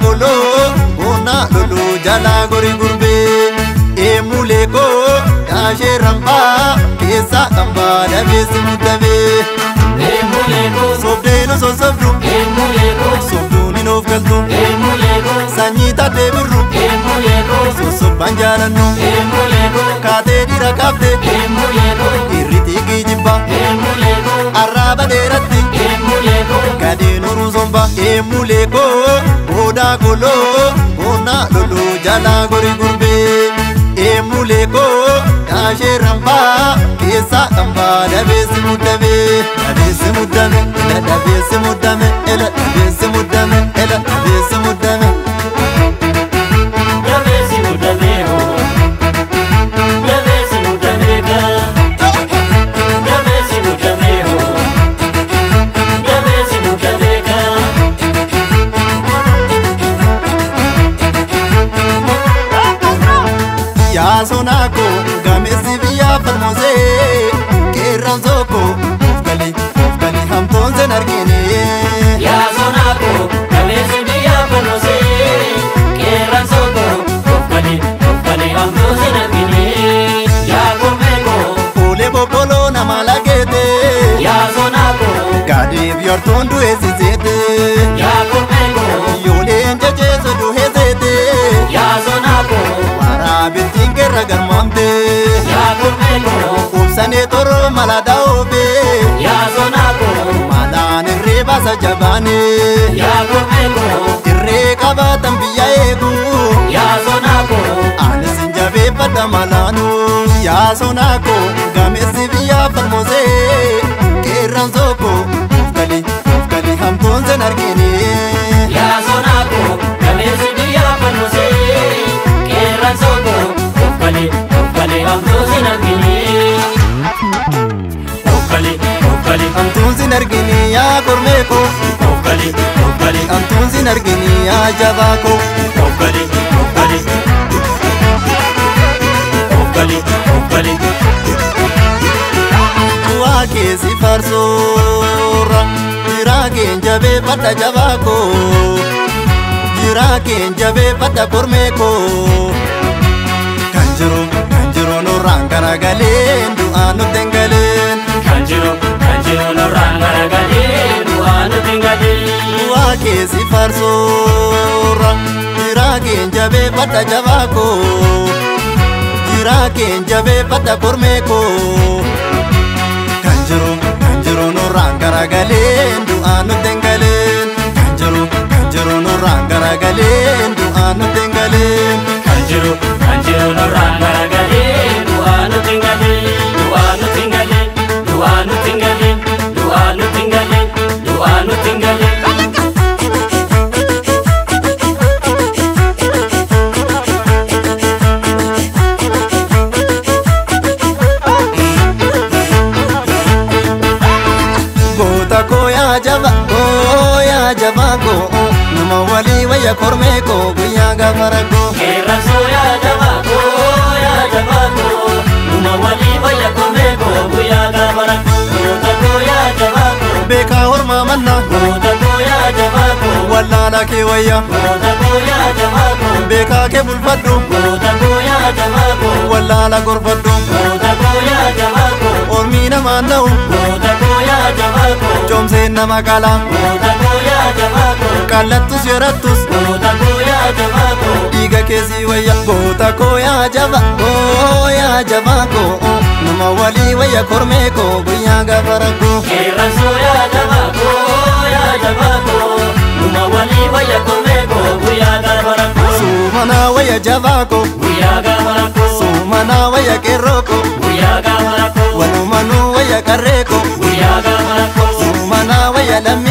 Boodaa goloo boona loluu jalaa gori gurbee eemulee koo yaashee rambaa keessa hambaa dabeessi muddamee. Sobdeen osoo sobdu sobduun hin of galtu sanyii taatee birru sossobbaan jaalannu kaatee dhiira kaafte irritii geejjibba arraaba dheeratti gadeen horuu somba eemulee koo boodaa goloo boona loluu jalaa gori gurbee eemulee koo yaashee rambaa keessa hambaa dabeessi muddamee dabeessi muddame ela dabeessi muddame ela dabeessi muddame ela dabeessi muddame. Dabeessi muddame hoo dabeessi muddame gaa dabeessi muddame hoo dabeessi muddame gaa. Yaa sonaako gameessi biyyaa falmoosee qeerraan sooko of galee of galee hamtuun sen argine. Yaa sonaako gameessi biyyaa falmoosee qeerraan sooko of galee of galee hamtuun sen argine. Yaa kormeeko Fuulee boqqolloo nama lageete yaa sonaako gaadheef yartuun du'eessiseete yaa kormeeko iyyooleen jajeesu du'eeseete yaa sonaako waraabittiin qeerra garmaamte yaa kormeeko obsanee toroo mala daa'oofee yaa sonaako malaan irree baasa jabaane yaa kormeeko irree qabaatan biyya eegu yaa sonaako anis hin jabeeffadha malaanu yaa sonaako gameessi biyyaa falmoosee qeerraan sooko of galee of galee hamtuun sen argine. Yaa sonaako gameessi biyyaa falmoosee qeerraan sooko of galee of galee hamtuun sen argine. Of galee of galee Hamtuun sin argine yaa kormee koo of galee of galee hamtuun sin argine yaa jabaa koo of galee of galee of galee of galee. Du'aa keessi farsoorra jiraa keen jabeeffadha jabaa koo jiraa keen jabeeffadha kormee koo kan jiru kan jiru nurraan garagaleen du'aa nutti hin galeen Kan jiru kan jiru nurraan garagalee du'aa nutti hin galee. Du'aa keessi farsoorra jiraa keen jabeeffadha jabaa koo jiraa keen jabeeffadha kormee koo kan jiru kan jiru nurraan garagaleen du'aa nutti hin galeen kan jiru kan jiru nurraan garagaleen du'aa nutti hin galeen. Kan jiru kan jiru nurraan garagalee du'aa nutti hin galee du'aa nutti hin galee du'aa nutti hin galee du'aa nutti hin galee du'aa nutti hin galee. Goota koo yaa jaba koo yaa jabaa koo numa walii wayya kormee koo guyyaa gaafa rakkoo. Qeerransoo yaa jabaa koo yaa jabaa koo numa walii wayya kormee koo guyyaa gaafa rakkoo. Goota koo yaa jabaa koo Beekaa hormaa mannaa goota koo yaa jabaa koo wallaala kee wayya goota koo yaa jabaa koo beekaa kee bulfadhu goota koo yaa jabaa koo wallaala gorfadhu goota koo yaa jabaa koo ormii namaan na'u goota koo yaa jabaa koo coomseen nama qala goota koo yaa jabaa koo qallattus yarattus goota koo yaa jabaa koo dhiiga keessi wayya goota koo yaa jaba koo yaa jabaa koo numa walii wayya kormee koo guyyaa gaafa rakkoo. Qeerransoo yaa jabaa koo yaa jabaa koo numa walii wayya kormee koo guyyaa gaafa rakkoo. Suumanaa wayya jabaa koo Guyyaa gaafa rakkoo suumanaa wayya qeerroo koo guyyaa gaafa rakkoo walumanuu wayya qarree koo guyyaa gaafa rakkoo suumanaa wayya lammii.